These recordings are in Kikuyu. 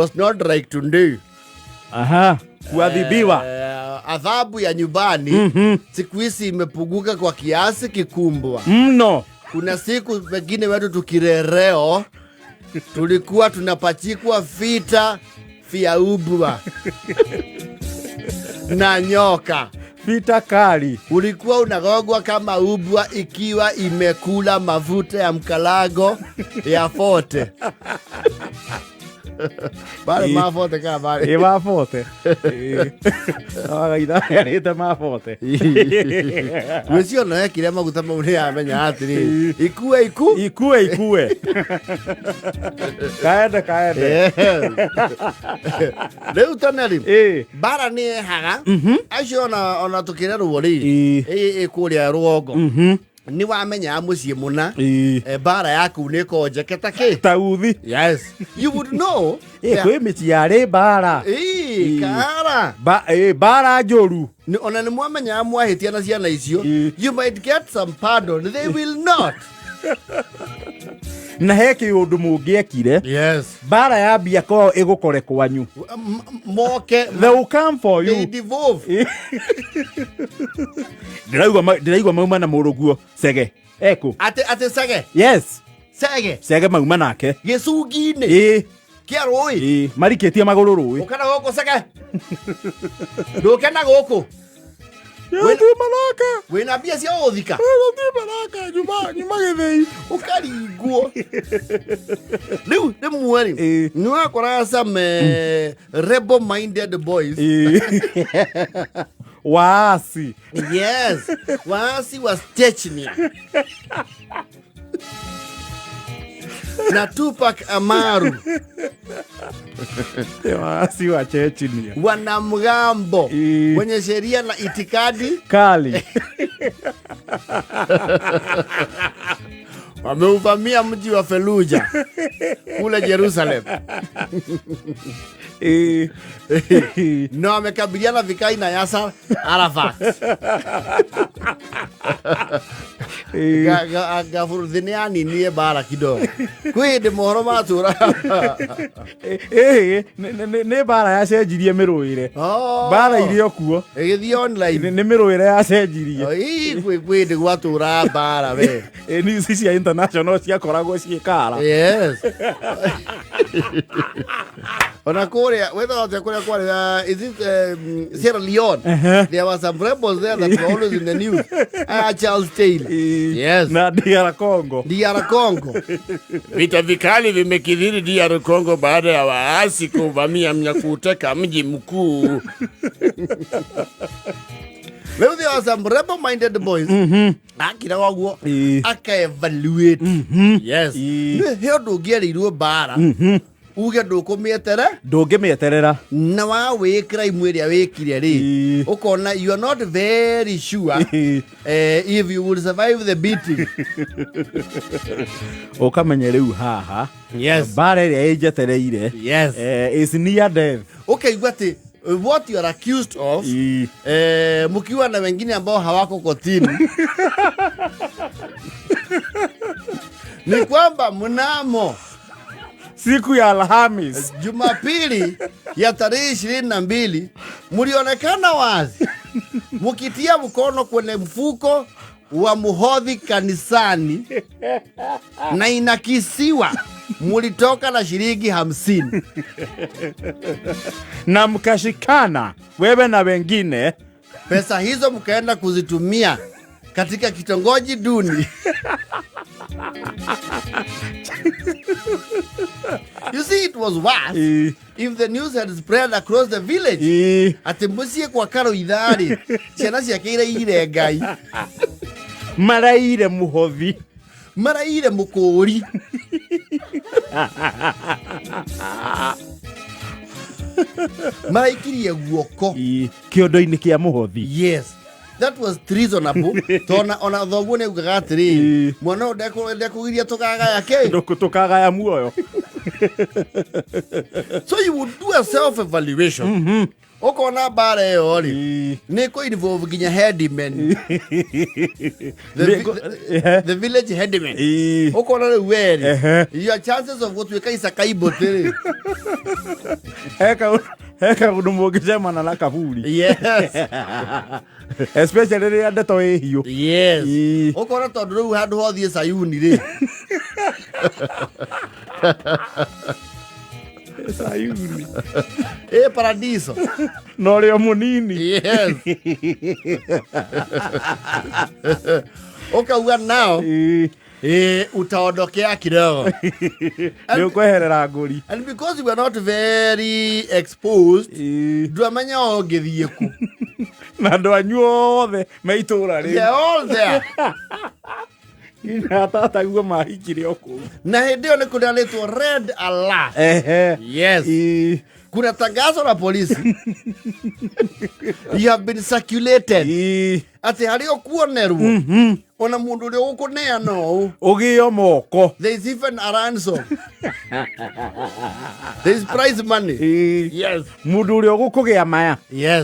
Was not like today. Aha, kuadhibiwa. Adhabu ya nyumbani siku hizi imepunguka kwa kiasi kikubwa. Mno. Kuna siku pengine wetu tukirereo tulikuwa tunapachikwa vita vya ubwa na nyoka. Vita kali. Ulikuwa unagogwa kama ubwa ikiwa imekula mafuta ya mkalago ya fote bare mabote kana bare Ĩ mabote. Wagaitha arĩte mabote. Gwĩcio ona ekire maguta mau nĩ amenya atĩrĩ ikue iku. Ikue ikue. Kaende kaende. Rĩu toneri mbara nĩ ehaga acio ona tũkĩrerwo rĩ ĩ kũrĩa rũgongo nĩ wamenyaga mũciĩ mũna. Mbara yaku nĩ ĩkoragwo njeke ta kĩ. Tauthi. Yes, you would know. Ĩ kwĩ mĩciĩ yarĩ mbara. Ĩ, kahara. Mbara njũru. Ona nĩ mwamenyaga mwahĩtia na ciana icio, you might get some pardon, they will not. Na he kĩũndũ mũngĩekire. Mbara yambia kwao ĩgũkore kwanyu. Moke. They will come for They you. Devolve. Ndĩraigua mauma na mũrũguo Cege ekũ. Atĩ Cege? Yes. Cege. Cege mauma nake. Gĩcungi-inĩ? Ĩ. Kĩa rũĩ? Ĩ, marikĩtie magũrũ rũĩ. Ũka na gũkũ, Cege, ndũke na gũkũ. Thiĩ maraka. Wĩna mbia cia gũthika? Thiĩ maraka nyuma gĩthĩi. Ũkaringwo rĩu rĩmwe rĩ nĩ wakoraga some rebel minded boys. Waasi. Yes, waasi wa Chechnya na Tupac Amaru. Waasi wa Chechnya. Wanamgambo wenye sheria na itikadi kali. Wameuvamia mji wa Fallujah kule Jerusalem na wamekabiliana vikali na Yasser Arafat. Gaburuthi nĩ aninie mbara kidogo kwĩ hĩndĩ mohoro matũra. Ĩ, nĩ mbara yacenjirie mĩrũĩre. Mbara irĩ o kuo. Ĩgĩthiĩ online. Nĩ mĩrũĩre yacenjirie. Ii, kwĩ hĩndĩ gwatũra mbara we. Ĩ, news cia international ciakoragwo ciĩ kara. Yes, ona kũrĩa wethaga atĩa kũrĩa kwarĩ is it Sierra Leone? There were some rebels there that were always in the news. Charles Taylor. Yes. Na DR Congo. DR Congo, vita vikali vimekithiri DR Congo baada ya waasi kuvamia na kuteka mji mkuu. Rĩu there were some rebel minded boys akira waguo aka evaluate. Yes. He ũndũ ũngĩerĩirwo mbara uge ndũkũmĩetere. Ndũngĩmĩeterera. Na wa wĩ crime ĩrĩa wĩkire rĩ, ũkona you are not very sure if you will survive the beating. Ũkamenya rĩu haha mbara ĩrĩa ĩnjetereire is near death. Ũkaigua atĩ what you are accused of, mkiwa na wengine ambao hawako kotini, ni kwamba mnamo siku ya Alhamis, Jumapili ya tarehe 22 mlionekana wazi mkitia mkono kwenye mfuko wa muhodhi kanisani na inakisiwa mulitoka na shilingi 50. Na mkashikana wewe na wengine. Pesa hizo mkaenda kuzitumia katika kitongoji duni. You see, it was worse if the news had spread across the village. Atĩ mũciĩ kwa Karo itharĩ ciana ciake iraire Ngai. Maraire muhothi. Maraire mũkũri. Maraikirie guoko Kĩondo-inĩ kĩa mũhothi. Yes, that was treasonable tona ona thoguo nĩ augaga atĩrĩrĩ, mwana ũyũ ndekũgiria tũkagaya kĩ. Tũkagaya muoyo. So you would do a self evaluation. Ũkona mbara ĩyo rĩ, nĩ kũ involve nginya headman, the village headman. Ũkona rĩu we rĩ, your chances of gũtuĩka icakaibũtĩ rĩ. He kaũndũ mũngĩcemana na kaburi. Especially rĩrĩa ndeto ĩ hiũ. Ũkona tondũ rĩu handũ hothiĩ Sayuni rĩ. Sayuni. Ĩ paradiso. Na ũrĩ o mũnini. Yes, ũkauga nao utaondokea kidogo. Nĩ ũkweherera ngũri. And because we are not very exposed, ndwamenya ũngĩthiĩ ku. Na andũ anyu othe me itũũra They're rĩu. all there. Nginya tataguo mahikire o kũu. Na hĩndĩ ĩyo nĩ kũneanĩtwo red alert. Yes. Kuna tangazo la polisi, you have been circulated atĩ harĩa ũkuonerwo, ona mũndũ ũrĩa ũgũkũneana ũũ, Ũgĩo moko. There is even a ransom, there is prize money. Yes. Mũndũ ũrĩa ũgũkũgĩa maya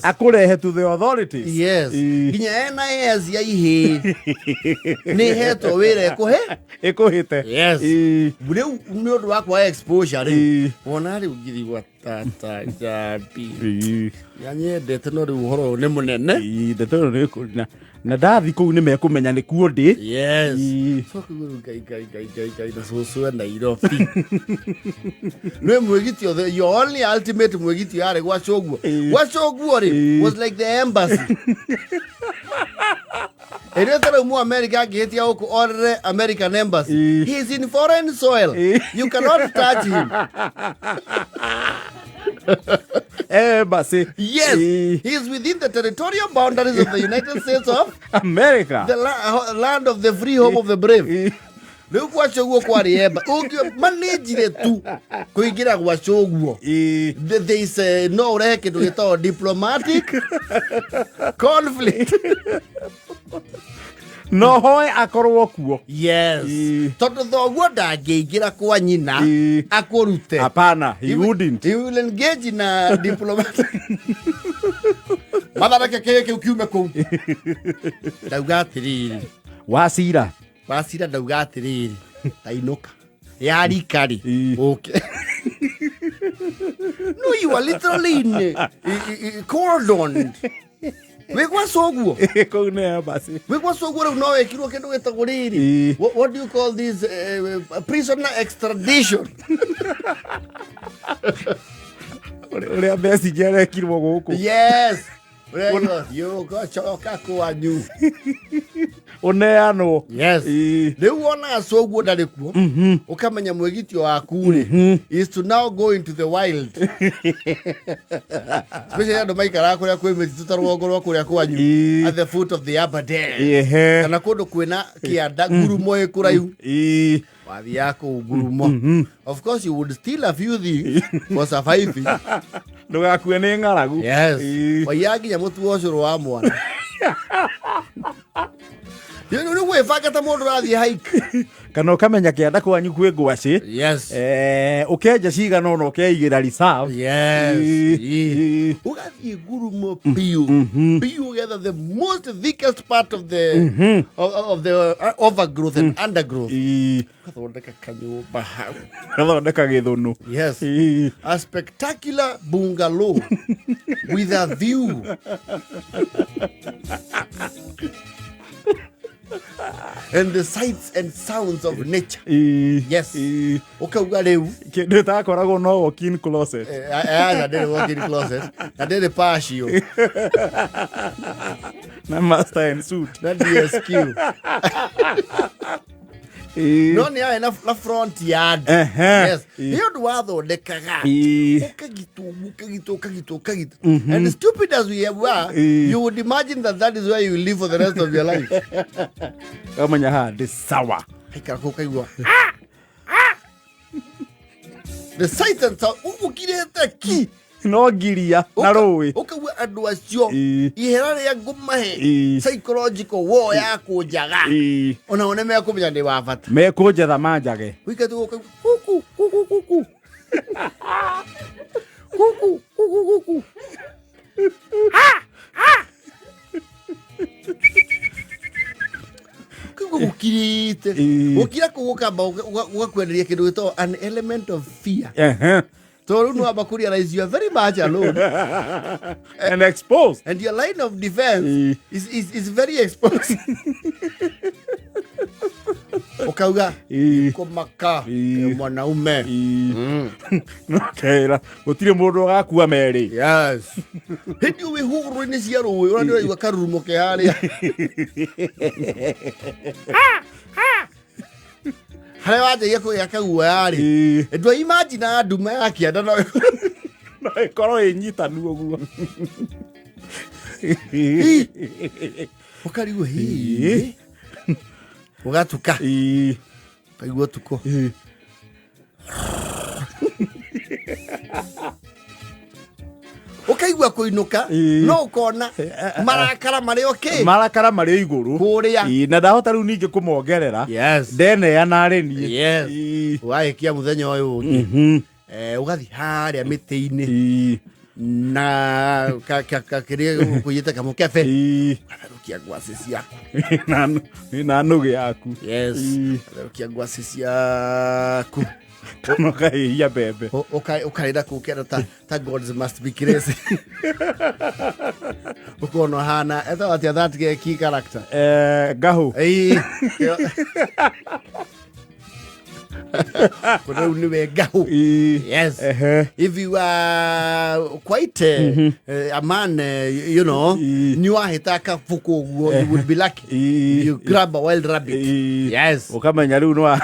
akũrehe to the authorities. Nginya NIS ya ihĩ nĩ hetwo wĩra ĩkũhe. Ĩkũhĩte. Yes. Rĩu nĩ ũndũ wa kwaga exposure rĩ, wona rĩu ngirigwa tata njambi yanyendete, no rĩu ũhoro ũyũ nĩ mũnene. Ndeto ĩyo na ndathi kũu nĩ mekũmenya nĩ kuo ndĩ. So kũigua rĩu ngai ngai ngai ngai ngai na cũcũ e Nairobi nĩ mwĩgitio, your only ultimate mwĩgitio yarĩ gwa Cũguo. Gwa Cũguo rĩ, was like the embassy ĩrĩa ta rĩu mu America angĩhĩtia gũkũ orere American embassy. He is in foreign soil. You cannot touch him. Embassy. Yes. He is within the territorial boundaries of the United States of America. The land of the free, home of the brave. Rĩu gwa Cũguo kwarĩ emba ũngĩ manĩnjire tu kũingĩra gwa Cũguo. There is a, no ũrehe kĩndũ gĩtagwo diplomatic conflict. No hoe akorwo kuo. Yes. Tondũ thoguo ndangĩingĩra kwa nyina akũrute. Hapana, he wouldn't. He will engage in a diplomatic mathareke kĩĩ kĩu kiume kũu. Ndauga atĩrĩrĩ, Wacira. Wacira, ndauga atĩrĩrĩ, tainũka ya rikari. Okay. No, you are literally in cordoned. Wĩ gwa Cũguo. Kũu nĩ embassy. Wĩ gwa Cũguo rĩu no wĩkirwo kĩndũ gĩtagwo rĩrĩ. What do you call this, prisoner extradition? Ũrĩa Besigye arekirwo gũkũ. Yes. Ũgacoka kwanyu. Ũneanwo. Yes. Rĩu wonaga Cũguo ndarĩ kuo, ũkamenya mwĩgitio waku rĩ is to now go into the wild, especially andũ maikaraga kũrĩa kwĩ mĩtitũ ta rũgongo rwa kũrĩa kwanyu, at the foot of the Aberdare, kana kũndũ kwĩna kĩanda, ngurumo ĩ kũraihu. Wathiaga kũu ngurumo, of course you would steal a few things for surviving. Ndũgakue nĩ ng'aragu. Yes. Waiyaga nginya mũtu wa ũcũrũ wa mwana. Rĩu nĩ gwĩbanga ta mũndũ ũrathiĩ hike. Kana ũkamenya kĩanda kwanyu kwĩ ngwacĩ. Ũkenja cigana ũna ũkeigĩra reserve. Ũgathiĩ ngurumo biũ biũ, ũgetha the most thickest part of the overgrowth and undergrowth. Ũgathondeka kanyũmba hau. Gathondeka gĩthũnũ. Yes. A spectacular bungalow with a view and the sights and sounds of nature. Yes. Ũkauga rĩu Kĩndũ ĩtakoragwo no walk-in closet. Aca, ndĩrĩ walk-in closet na ndĩrĩ patio. Na master en suite. Na DSQ. No nĩ yarĩ na front yard. Yes. Nĩ ũndũ wathondekaga ũkagitwo, ũkagitwo, ũkagitwo, ũkagitwo, and stupid as we were, you would imagine that that is where you will live for the rest of your life. Kamenya haha ndĩ sawa. Aikara kũu kaigua the sight and sound ũkirĩte ki. No ngiria na rũĩ. Ũkaigua andũ acio, ihera rĩa ngũmahe, psychological war ya kũnjaga, onao nĩ mekũmenya ndĩ wa bata. Mekũnjetha manjage. Wikati ũkaigua kuku kuku kuku kuku kuku kuku. Rĩ, gũkira kũu gũkamba gũgakwenderia kĩndũ gĩtagwo an element of fear, tondũ rĩu nĩwamba kũ realize you are very much alone and exposed, and your line of defense is very exposed. Ũkauga kũmaka mwanaume. Nokera gũtirĩ mũndũ ũgakua merĩ. Yes, hĩndĩ wĩ hũgũrũ-inĩ cia rũĩ, ũrĩa ndĩraigua karurumo ke harĩa harĩa wanjagia kũgĩa kaguoya-rĩ, ndwa imagine nduma ya kĩanda no no ĩkorwo ĩnyitanu ũguo. Ũkarigwo hi ũgatuka, ũkaigua ũtukũ ũkaigua kũinũka, no ũkona marakara marĩ okĩ. Marakara marĩ igũrũ. Kũrĩa. Na ndahota rĩu ningĩ kũmongerera. Ndeneana rĩ niĩ. Wagĩkia mũthenya ũyũ ũngĩ, ũgathiĩ harĩa mĩtĩ-inĩ na kĩrĩa kũiyĩte kamũkebe, ũgatherũkia ngwacĩ ciaku. Na nũgĩ yaku. Yes. Ũgatherũkia ngwacĩ ciaku. Kana ũkahĩhia mbembe. Ũkarĩra kũu kenda ta gods must be crazy, ũkona ũhana etagwo atĩa, that key character? Ngahũ. Ĩĩ. Kũna rĩu nĩwe ngahũ. Yes. If you are quite a man, nĩ wahĩta kabuku ũguo, you would be lucky. You grab a wild rabbit. Yes. Ũkamenya rĩu nĩwa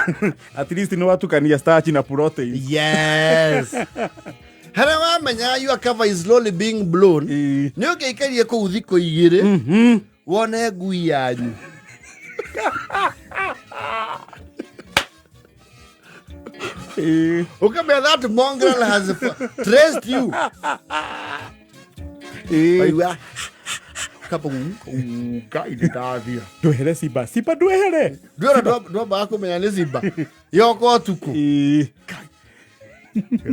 at least nĩ watukania starch na protein. Yes. Harĩa wamenya your cover is slowly being blown, nĩ ũngĩikarie kũu thikũ 2, wone ngui yanyu. Ũkamenya that mongrel has traced you. Waigua kaba Ngai nĩ ndathira. Ndwehere simba, simba ndwehere. Ndwĩra ndwambaga kũmenya nĩ simba yoka ũtukũ.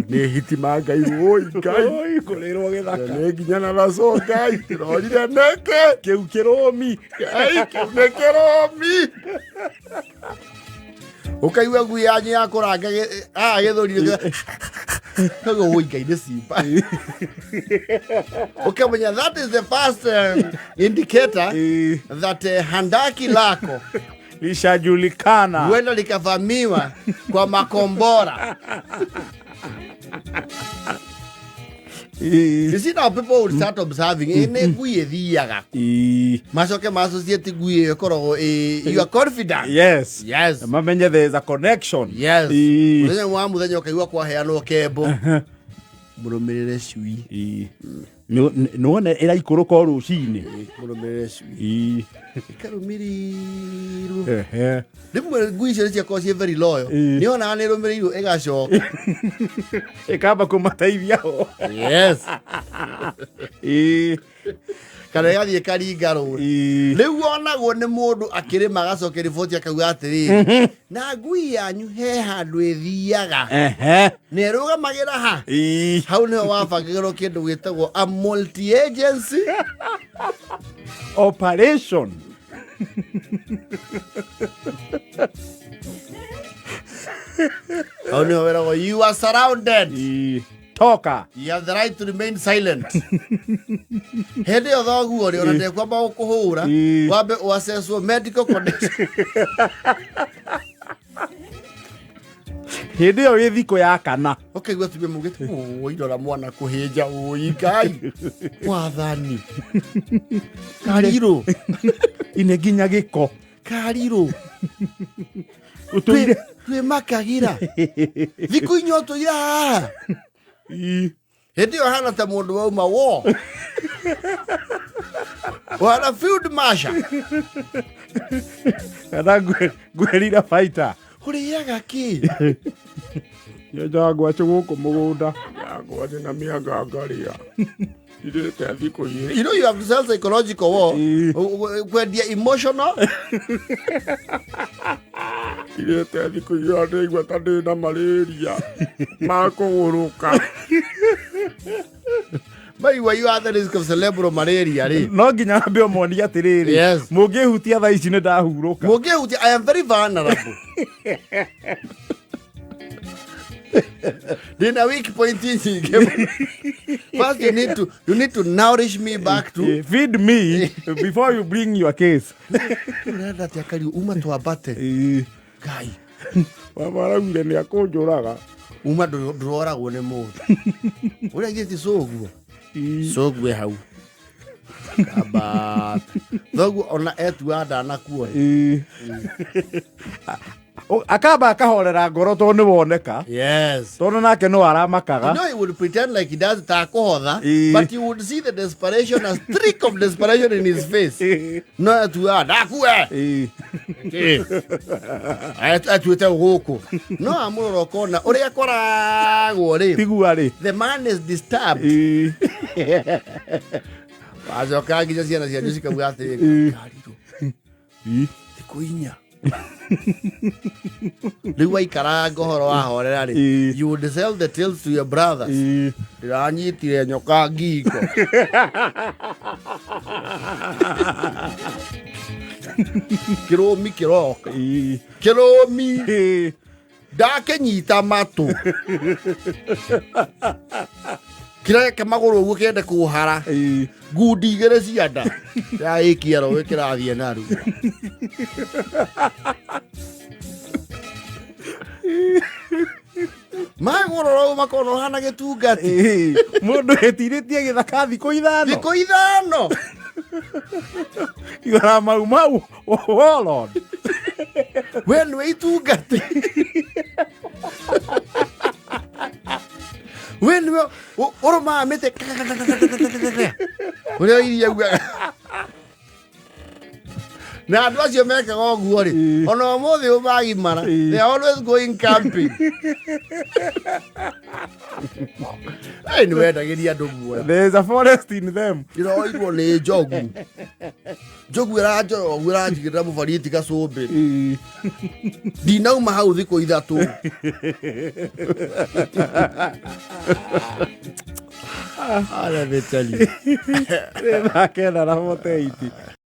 Nĩ hitima Ngai, woi Ngai. Oi, kũrĩrwo gĩthaka. Nĩ nginya na raco Ngai ndĩrorire nĩkĩ. Kĩu kĩrũmi. Ngai, kĩu nĩ kĩrũmi. Ũkaigua ngui yanyu ya kũranga haha gĩthũri, kaigua woi Ngai nĩ simba. Ũkamenya that is the first indicator that handaki lako lishajulikana, huenda likavamiwa kwa makombora. You see, now people will start observing ĩ nĩ ngui ĩthiaga, macoke ma associate ngui ĩyo ĩkoragwo you are confident. Yes. Mamenye there is a connection. Yes. Mũthenya wa mũthenya ũkaigua kwaheanwo kembo, mũrũmĩrĩre cui. Nĩwona ĩraikũrũka o rũcinĩ. Mũrũmĩrĩre cui. Ĩkarũmĩrĩrwo. Rĩmwe ngui icio nĩ ciakorwo ciĩ very loyal. Nĩ onaga nĩ ĩrũmĩrĩirwo ĩgacoka. Ĩkamba kũmateithia ho. Yes. Kana ĩgathiĩ ĩkaringa rũĩ. Rĩu onagwo nĩ mũndũ akĩrĩma, agacokia riboti akauga atĩrĩrĩ, na ngui yanyu he handũ ĩthiaga na ĩrũgamagĩra ha. Hau nĩho wabangĩrwo kĩndũ gĩtagwo a multi agency operation. Hau nĩho weragwo you are surrounded. Toka. You have the right to remain silent. Hĩndĩ ĩyo thoguo rĩ ona ndekwamba gũkũhũra, wambe ũassesswo medical condition. Hĩndĩ ĩyo ĩ thikũ ya kana. Ũkaigua atumia maugĩte, "Ũi, rora mwana kũhĩnja, ũi Ngai wathani karirũ." Ine nginya gĩko. Karirũ. Ũtũire Twĩ makagĩra thikũ inya ũtũire haha. Hĩndĩ ĩyo hana ta mũndũ wauma wo ũhana field marshal. Kana ngwĩrira baita. Ũrĩaga kĩ? Nyenjaga ngwacĩ gũkũ mũgũnda. Ngwacĩ na mĩanga ngarĩa irĩte thikũ 2. You know you have to sell psychological war. Kwendia emotional. Irĩte thikũ 2, ndĩigua ta ndĩ na malaria ma kũgũrũka. Maigua you are the risk of cerebral malaria rĩ. No nginya ambe ũmonie atĩrĩrĩ, mũngĩhutia thaa ici nĩ ndahurũka. Mũngĩhutia, I am very vulnerable. Ndĩna weak point nyingĩ mũno. First you need to nourish me back to Feed me before you bring your case. Ũrenda atĩa kariũ uma twambate? Ngai. Baba araugire nĩ akũnjũraga. Uma ndũroragwo nĩ mũndũ ũrĩa gĩti coguo cogue hau kambata thoguo ona etua ndanakuona. Akamba akahorera ngoro tondũ nĩ woneka. Tondũ nake no aramakaga. You know, he would pretend like he does takuhotha, but you would see the desperation, a streak of desperation in his face. No etua ndakue. Atuĩte gũkũ. No amũrora ũkona ũrĩa akoragwo rĩ. Tigua rĩ. The man is disturbed. Wacoka nginya ciana cianyu cikauga atĩrĩ, "Karirũ, thikũ 4 rĩu waikaranga ũhoro wahorera rĩ, you would sell the tales to your brothers. Ndĩranyitire nyoka ngingo. Kĩrũmi kĩroka. Kĩrũmi ndakĩnyita matũ kĩreke magũrũ ũguo kĩende kũhara ngundi igĩrĩ cia nda yaĩkia rũĩ kĩrathiĩ narua. Magũrora ũguo makona ũhana gĩtungati. Mũndũ ĩtirĩtie gĩthaka thikũ 5. Thikũ 5. You are a mau mau warlord. We nĩwe itungati, we nĩwe ũrũmaga mĩtĩ ũrĩa iria ugaga na andũ acio mekaga ũguo rĩ, ona ũmũthĩ ũmagimara, they are always going camping. Ĩ, nĩ wendagĩria andũ guoya. There is a forest in them. Ndĩroirwo nĩ njogu, njogu ĩranjoya ũguo ĩranjigĩrĩra mũbariti gacũmbĩrĩ. Ndinauma hau thikũ 3. Let me tell you. Thaa 9 na 48.